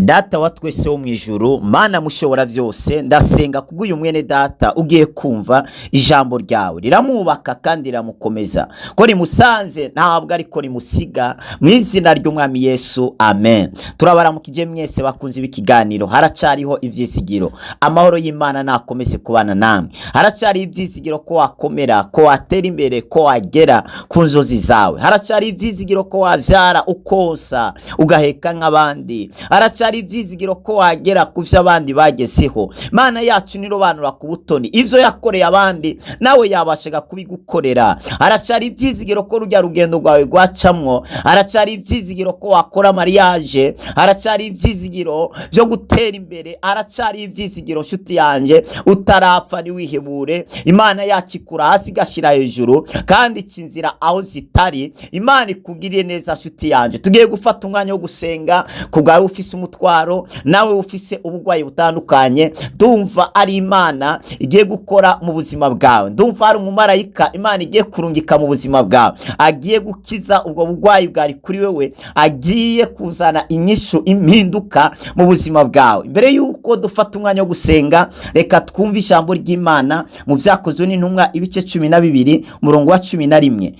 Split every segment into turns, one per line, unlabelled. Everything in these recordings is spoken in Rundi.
Data wa twese wo mu ijuru, Mana mushobora byose, ndasenga kubw'uyu mwene data ugiye kumva ijambo ryawe, riramwubaka kandi riramukomeza, ko rimusanze ntabwo ariko rimusiga, mu izina ry'Umwami Yesu, amen. Turabaramukije mwese bakunze ikiganiro Haracyariho Ibyizigiro. Amahoro y'Imana nakomeze kubana namwe. Haracyari ibyizigiro ko wakomera, ko watera imbere, ko wagera ku nzozi zawe. Haracyari ibyizigiro ko wabyara, ukonsa, ugaheka nk'abandi. Haracyari ibyizigiro ko wagera ku byo abandi bagezeho. Mana yacu nirobanura ku butoni, ibyo yakoreye abandi nawe yabashaga kubigukorera. Haracyari ibyizigiro ko rujya rugendo rwawe rwacamwo. Haracyari ibyizigiro ko wakora mariage. Haracyari ibyizigiro byo gutera imbere. Haracyari ibyizigiro, nshuti yanjye, utarapfa ntiwihebure. Imana yacu ikura hasi igashyira hejuru, kandi ica inzira aho zitari. Imana ikugiriye neza, nshuti yanjye. Tugiye gufata umwanya wo gusenga ku bwawe ufise umutwaro, nawe ufise uburwayi butandukanye. Ndumva ari Imana igiye gukora mu buzima bwawe. Ndumva hari umumarayika Imana igiye kurungika mu buzima bwawe, agiye gukiza ubwo burwayi bwari kuri wewe, agiye kuzana inyishu, impinduka mu buzima bwawe. Mbere y'uko dufata umwanya wo gusenga, reka twumve ijambo ry'Imana mu Byakozwe n'Intumwa, ibice 12, umurongo wa 11.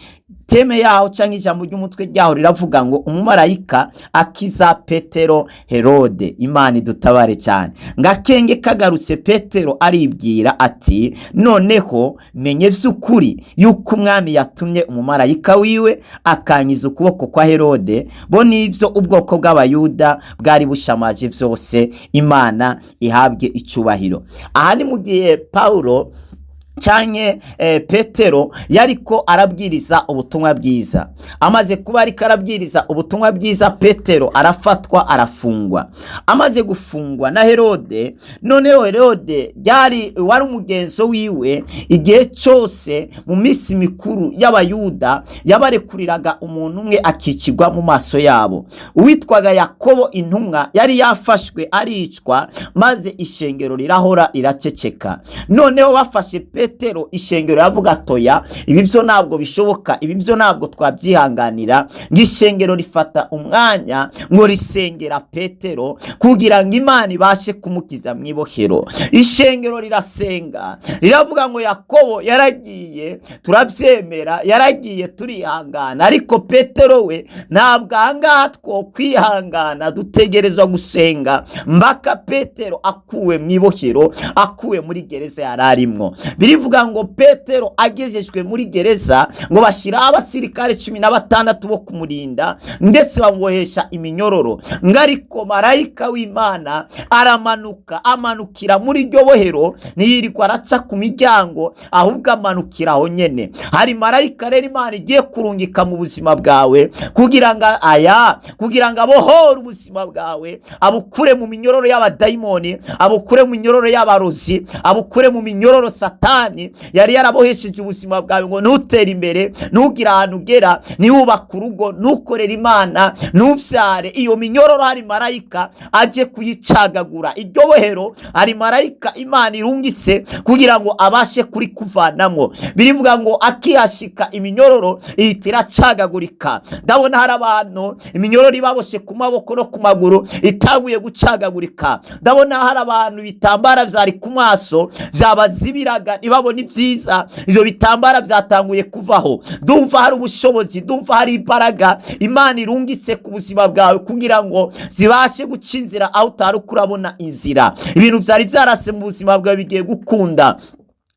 Thème yaho cyangwa ijambo ry'umutwe ryaho riravuga ngo: "Umumarayika akiza Petero Herode." Imana idutabare cyane. Ngo akenge kagarutse, Petero aribwira ati: "Noneho menye by'ukuri yuko Umwami yatumye umumarayika wiwe akankiza ukuboko kwa Herode, bo n'ibyo ubwoko bw'Abayuda bwari bushamaje byose." Imana ihabwe icyubahiro. Aha ni mu gihe Paulo canke Petero yariko arabwiriza ubutumwa bwiza. Amaze kuba ariko arabwiriza ubutumwa bwiza, Petero arafatwa, arafungwa. Amaze gufungwa na Herode, noneho Herode ryari wari umugenzo wiwe, igihe cyose mu minsi mikuru y'Abayuda yabarekuriraga umuntu umwe akicirwa mu maso yabo. Uwitwaga Yakobo intumwa yari yafashwe aricwa, maze ishengero rirahora, riraceceka. Noneho bafashe Petero, ishengero riravuga: "Toya, ibi byo ntabwo bishoboka, ibi byo ntabwo twabyihanganira." Ngo ishengero rifata umwanya ngo risengera Petero kugira ngo Imana ibashe kumukiza mu ibohero. Ishengero rirasenga, riravuga ngo: "Yakobo yaragiye, turabyemera, yaragiye, turihangana, ariko Petero we ntabwo ahangaha twokwihangana, dutegerezwa gusenga mpaka Petero akuwe mu ibohero, akuwe muri gereza yari arimwo." Birivuga ngo Petero agejejwe muri gereza, ngo bashyiraho abasirikare 16 bo kumurinda, ndetse bamubohesha iminyororo. Ngo ariko marayika w'Imana aramanuka, amanukira muri iryo bohero, ntiyirirwa araca ku miryango, ahubwo amanukira aho nyene. Hari marayika rero Imana igiye kurungika mu buzima bwawe kugira ngo aya kugira ngo abohore ubuzima bwawe, abukure mu minyororo y'abadayimoni, abukure mu minyororo y'abarozi, abukure mu minyororo Satani yari yarabohesheje ubuzima bwawe ngo ntutere imbere, ntugire ahantu ugera, ntiwubake urugo, ntukorere Imana, ntuvyare. Iyo minyororo hari marayika aje kuyicagagura. Iryo bohero hari marayika Imana irungise kugira ngo abashe kurikuvanamwo. Birivuga ngo akihashika, iminyororo ihita iracagagurika. Ndabona hari abantu iminyororo ibaboshe ku maboko no ku maguru itanguye gucagagurika. Ndabona hari abantu ibitambara vyari ku maso vyabazibiraga ntibabone ibyiza, ivyo bitambara vyatanguye kuvaho. Ndumva hari ubushobozi, ndumva hari imbaraga Imana irungitse ku buzima bwawe kugira ngo zibashe guca inzira aho utari kurabona inzira. Ibintu vyari vyarase mu buzima bwawe bigiye gukunda.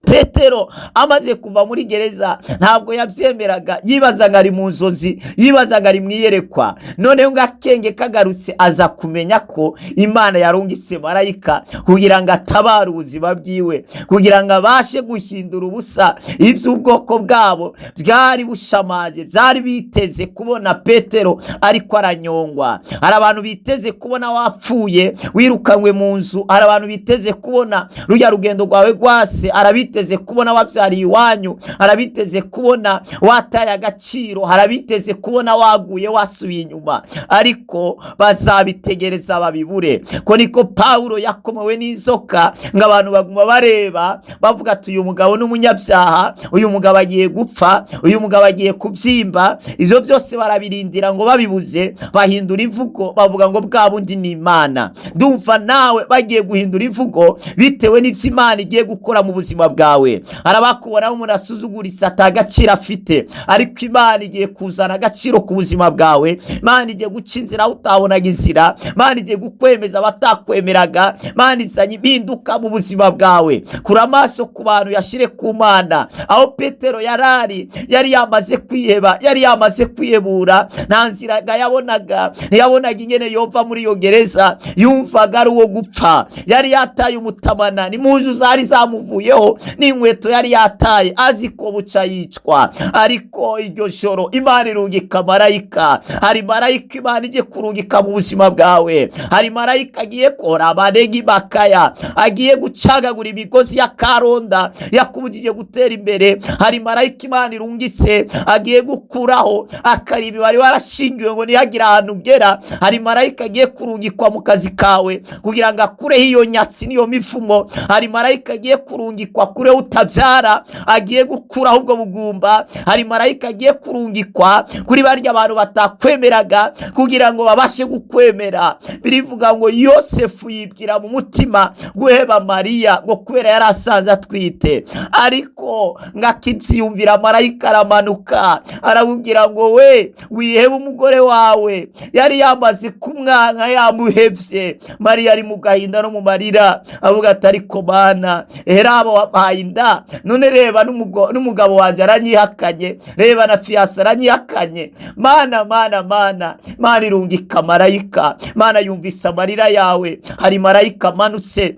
Petero amaze kuva muri gereza ntabwo yabyemeraga, yibazaga ari mu nzozi, yibazaga ari mu iyerekwa. Noneho ngo akenge kagarutse, aza kumenya ko Imana yarungitse marayika kugira ngo atabare ubuzima bwiwe, kugira ngo abashe guhindura ubusa iby'ubwoko bwabo bwari bushamaje, byari biteze kubona Petero ariko aranyongwa. Hari abantu biteze kubona wapfuye, wirukanywe mu nzu. Hari abantu biteze kubona rujya rugendo rwawe rwase. Hari abiteze Harabiteze kubona wabyariye iwanyu, harabiteze kubona wataye agaciro, harabiteze kubona waguye wasubiye inyuma, ariko bazabitegereza babibure. Ko niko Pawulo yakomowe n'inzoka, ngo abantu baguma bareba bavuga ati uyu mugabo ni umunyabyaha, uyu mugabo agiye gupfa, uyu mugabo agiye kubyimba. Ibyo byose barabirindira ngo babibuze, bahindura imvugo bavuga ngo bwa bundi ni Imana. Ndumva nawe bagiye guhindura imvugo bitewe n'ibyo Imana igiye gukora mu buzima bwawe. Hari abakubona umuntu asuzuguritse atagaciro afite, ariko Imana igiye kuzana agaciro ku buzima bwawe. Imana igiye guca inzira aho utabonaga inzira, Imana igiye kukwemeza abatakwemeraga, Imana izanye impinduka mu buzima bwawe. Kura amaso ku bantu yashire ku Mana. Aho Petero yarari yari yamaze kwiheba, yari yamaze kwihebura, nta nzira yabonaga, ntiyabonaga ingene yova muri iyo gereza, yumvaga ari uwo gupfa. Yari yataye umutamana, n'impuzu zari zamuvuyeho, n'inkweto yari yataye, azi ko buca yicwa. Ariko iryo joro Imana irungika marayika. Hari marayika Imana igiye kurungika mu buzima bwawe. Hari marayika agiye kora abaregi bakaya, agiye gucagagura imigozi ya karonda yakubujije gutera imbere. Hari marayika Imana irungitse agiye gukuraho akaribi wari warashingiwe ngo ntihagire ahantu ugera. Hari marayika agiye kurungikwa mu kazi kawe kugira ngo akureho iyo nyatsi n'iyo mivumo. Hari marayika agiye kurungikwa kureho utabyara, agiye gukuraho ubwo bugumba. Hari marayika agiye kurungikwa kuri barya abantu batakwemeraga kugira ngo babashe kukwemera. Birivuga ngo Yosefu yibwira mu mutima guheba Mariya ngo kubera yari asanze atwite, ariko ngo akibyiyumvira marayika aramanuka aramubwira ngo we wihebe umugore wawe. Yari yamaze kumwanka, yamuhevye. Mariya ari mu gahinda no mu marira, avuga ati ariko Mana, raba wampaye inda, none reba n'umugabo wanjye aranyihakanye, reba na fiancé aranyihakanye. Mana, Mana, Mana, Mana irungika marayika. Mana yumvise amarira yawe. Hari marayika amanutse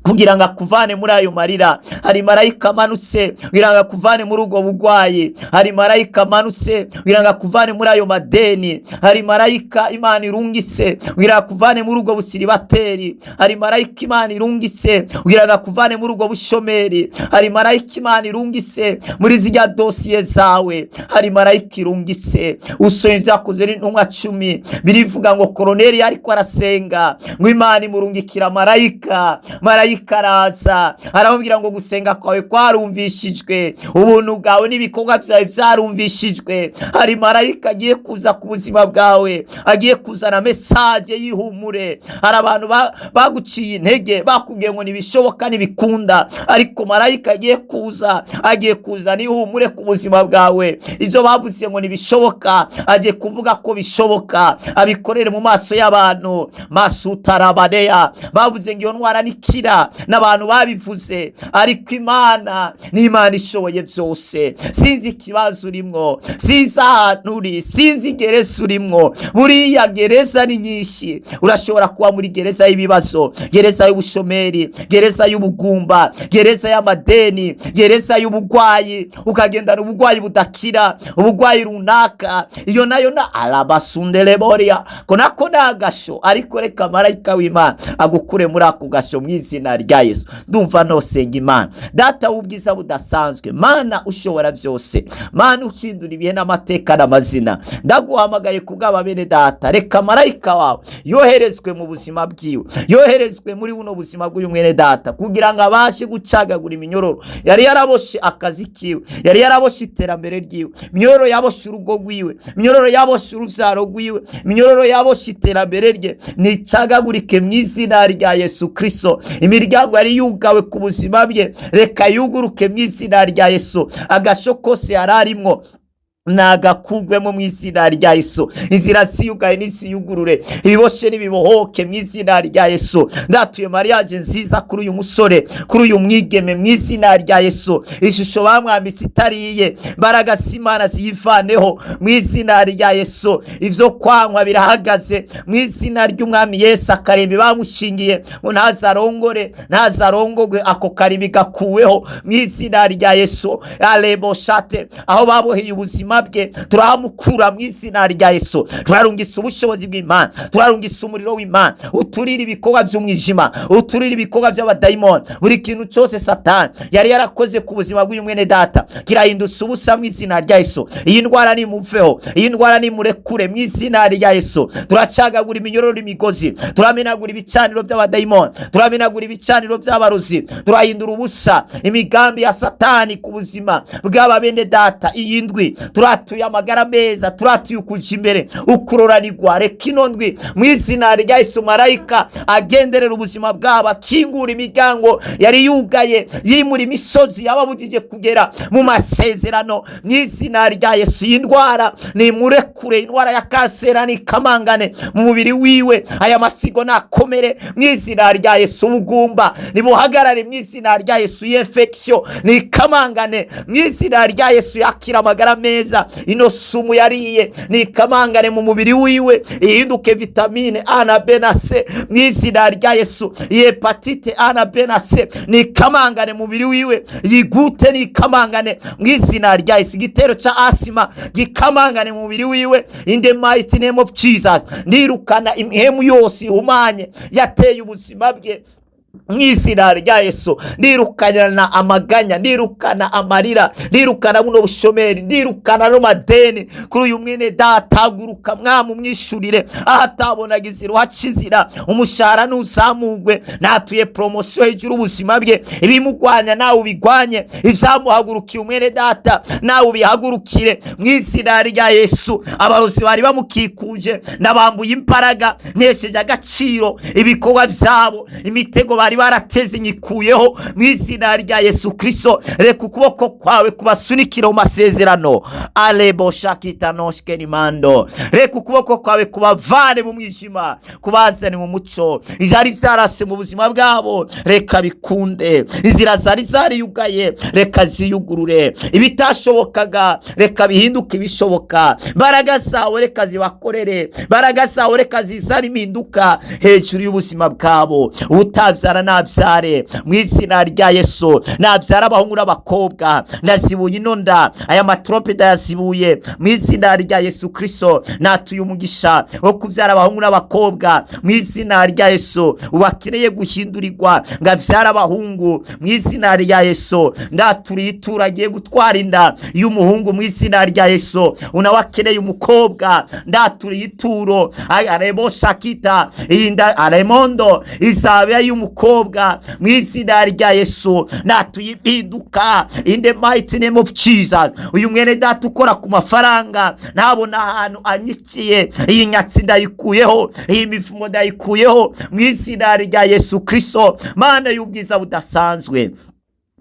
kugira ngo akuvane muri ayo marira. Hari marayika amanutse kugira ngo akuvane muri ubwo bugwayi. Hari marayika amanutse kugira ngo akuvane muri ayo madeni. Hari marayika Imana irungitse kugira ngo akuvane muri ubwo busiribateri. Hari marayika Imana irungitse kugira ngo akuvane muri ubwo bushomeri. Hari marayika Imana irungitse muri zirya dosiye zawe. Hari marayika irungitse. Usomye Ibyakozwe n'Intumwa 10, birivuga ngo Koroneli ariko arasenga, ngo Imana imurungikira marayika. Marayika araza aramubwira ngo gusenga kwawe kwarumvishijwe, ubuntu bwawe n'ibikorwa byawe byarumvishijwe. Hari marayika agiye kuza ku buzima bwawe, agiye kuzana message y'ihumure. Hari abantu baguciye intege, bakubwiye ngo ntibishoboka, ntibikunda, ariko marayika agiye kuza, agiye kuzana ihumure ku buzima bwawe. Ibyo bavuze ngo ntibishoboka, agiye kuvuga ko bishoboka, abikorere mu maso y'abantu. Masutarabadeya, bavuze ngo iyo ndwara nikira, n'abantu babivuze, ariko Imana ni Imana ishoboye byose. Sinzi ikibazo urimwo, sinzi ahantu uri, sinzi gereza urimwo. Buriya gereza ni nyinshi. Urashobora kuba muri gereza y'ibibazo, gereza y'ubushomeri, gereza y'ubugumba, gereza y'amadeni, gereza y'ubugwayi, ukagendana ubugwayi budakira, ubugwayi runaka. Iyo nayo na arabasundereboria ko nako ni agasho, ariko reka marayika w'Imana agukure muri ako gasho mu izina rya Yesu. Ndumva nosenga Imana. Data w'ubwiza budasanzwe, Mana ushobora byose, Mana uhindura ibihe n'amateka n'amazina, ndaguhamagaye kubw'aba bene data. Reka marayika wawe yoherezwe mu buzima bwiwe, yoherezwe muri buno buzima bw'uyu mwene data, kugira ngo abashe gucagagura iminyororo yari yaraboshe akazi kiwe, yari yaraboshe iterambere ryiwe, iminyororo yaboshe urugo rwiwe, iminyororo yaboshe urubyaro rwiwe, iminyororo yaboshe iterambere rye, nicagagurike mu izina rya Yesu Kristo. Imiryango yari yugawe ku buzima bwe, reka yuguruke mu izina rya Yesu. Agasho kose yari arimwo nagakugwemo mu izina rya Yesu. Inzira ziyugaye n'iziyugurure, ibiboshe n'ibibohoke mu izina rya Yesu. Ndatuye mariage nziza kuri uyu musore, kuri uyu mwigeme mu izina rya Yesu. Ishusho bamwambitse itariye, imbaraga z'Imana ziyivaneho mu izina rya Yesu. Ivyo kwankwa birahagaze mu izina ry'Umwami Yesu. Akarembi bamushingiye ngo ntazarongore, ntazarongogwe, ako karimi gakuweho mu izina rya Yesu. Aleboshate, aho baboheye ubuzima buzima bwe, turahamukura mu izina rya Yesu. Turarungisa ubushobozi bw'Imana, turarungisa umuriro w'Imana uturira ibikorwa by'umwijima, uturira ibikorwa by'abadayimoni. Buri kintu cyose Satani yari yarakoze ku buzima bw'uyu mwene data kirahindutse ubusa mu izina rya Yesu. Iyi ndwara nimuveho, iyi ndwara nimurekure mu izina rya Yesu. Turacagagura iminyororo, imigozi, turamenagura ibicaniro by'abadayimoni, turamenagura ibicaniro by'abarozi, turahindura ubusa imigambi ya Satani ku buzima bw'aba bene data. Iyi ndwi turatuye amagara meza, turatuye ukuja imbere, ukuroranirwa. Reka ino ndwi mu izina rya Yesu marayika agenderera ubuzima bwabo, akingura imiryango yari yugaye, yimura imisozi yababujije kugera mu masezerano mu izina rya Yesu. Iyi ndwara nimurekure, indwara ya kanseri nikamangane mu mubiri wiwe, aya masigo nakomere mu izina rya Yesu. Ubugumba nibuhagarare mu izina rya Yesu. Iyi infection nikamangane mu izina rya Yesu. Yakira amagara meza, ino sumu yariye nikamangane mu mubiri wiwe, ihinduke vitamine A na B na C mu izina rya Yesu. Iyi hépatite A na B na C nikamangane mu mubiri wiwe, yigute nikamangane mu izina rya Yesu. Igitero ca asima gikamangane mu mubiri wiwe in the mighty name of Jesus. Ndirukana imihemu yose ihumanye yateye ubuzima bwe mu izina rya Yesu. Ndirukana amaganya, ndirukana amarira, ndirukana buno bushomeri, ndirukana no madeni kuri uyu mwene data. Haguruka mwami, umwishurire aho atabonaga inzira, uhaca inzira. Umushahara ntuzamugwe, natuye promotion hejuru ubuzima bwe. Ibimugwanya nawe ubigwanye, ibyamuhagurukiye umwene data nawe ubihagurukire mu izina rya Yesu. Abarozi bari bamukikuje nabambuye imbaraga, ntesheje agaciro ibikorwa byabo, imitego bari barateze nyikuyeho mu izina rya Yesu Kristo. Reka ukuboko kwawe kubasunikira mu masezerano. Alebo shakitanoshkenimando, reka ukuboko kwawe kubavane mu mwijima, kubazane mu muco. Ibyari byarase mu buzima bwabo reka bikunde, inzira zari zariyugaye reka ziyugurure, ibitashobokaga reka bihinduke ibishoboka. Mbaraga zawe reka zibakorere, mbaraga zawe reka zizane impinduka hejuru y'ubuzima bwabo. Utabyara nabyare mu izina rya Yesu, nabyara abahungu n'abakobwa. Nazibuye ino nda, aya ma trompes ndayazibuye mu izina rya Yesu Kristo. Natuye umugisha wo kubyara abahungu n'abakobwa mu izina rya Yesu. Uwakeneye guhindurirwa ngo abyare abahungu mu izina rya Yesu, ndaturiye ituro agiye gutwara inda y'umuhungu mu izina rya Yesu. Unawe akeneye umukobwa, ndaturiye ituro arebo shakita, iyi nda aremondo izaba y'umukobwa mu izina rya Yesu. Natuye impinduka in the mighty name of Jesus. Uyu mwene data ukora ku mafaranga ntabona ahantu anyikiye, iyi nyatsi ndayikuyeho, iyi mivumo ndayikuyeho mu izina rya Yesu Kristo. Mana y'ubwiza budasanzwe,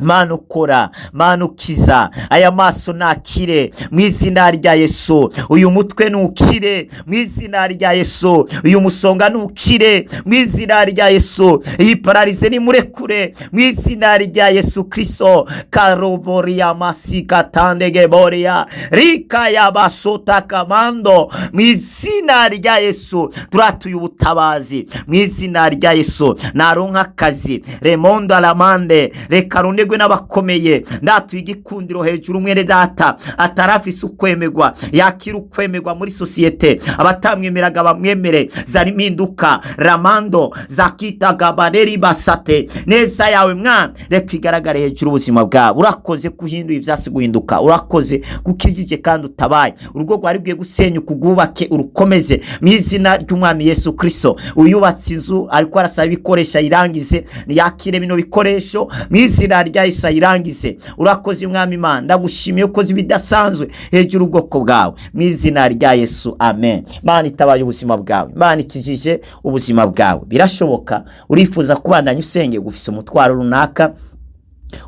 Mana ukora, Mana ukiza, aya maso nakire mu izina rya Yesu. Uyu mutwe nukire mu izina rya Yesu. Uyu musonga nukire mu izina rya Yesu. Iyi paralysie nimurekure mu izina rya Yesu Kristo. Karovoria masika tandegeboria rika yabasota kamando, mu izina rya Yesu turatuye ubutabazi mu izina rya Yesu. Naronka akazi, remondo alamande, reka rondegwe n'abakomeye. Ndatuye igikundiro hejuru mwene data atarafise ukwemegwa, yakira ukwemegwa muri sosiyete, abatamwemeraga bamwemere. Zana impinduka ramando zakitaga bareri basate. Neza yawe mwana reka igaragare hejuru ubuzima bwawe. Urakoze kuhinduye ivyasi guhinduka, urakoze gukijije kandi utabaye urugo rwari rwiye gusenyuka, ugwubake urukomeze mu izina ry'umwami Yesu Kristo. Uyubatse inzu ariko arasaba ibikoresho ayirangize, niyakire bino bikoresho mu izina rya Yesu ayirangize. Urakoze mwami Imana, ndagushimiye ukoze ibidasanzwe hejuru ubwoko bwawe mu izina rya Yesu, amen. Mana itabaye ubuzima bwawe, Imana ikijije ubuzima bwawe. Birashoboka urifuza kubandanya usenge, ufise umutwaro runaka,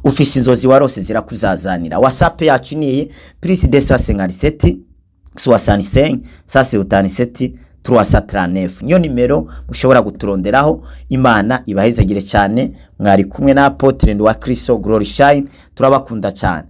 ufise inzozi warose zirakuzazanira. WhatsApp yacu ni iyi: +257 65 177 339, niyo nimero mushobora guturonderaho. Imana ibahezagire cyane. Mwari kumwe na Apôtre wa Kristo Glory Shine. Turabakunda cyane.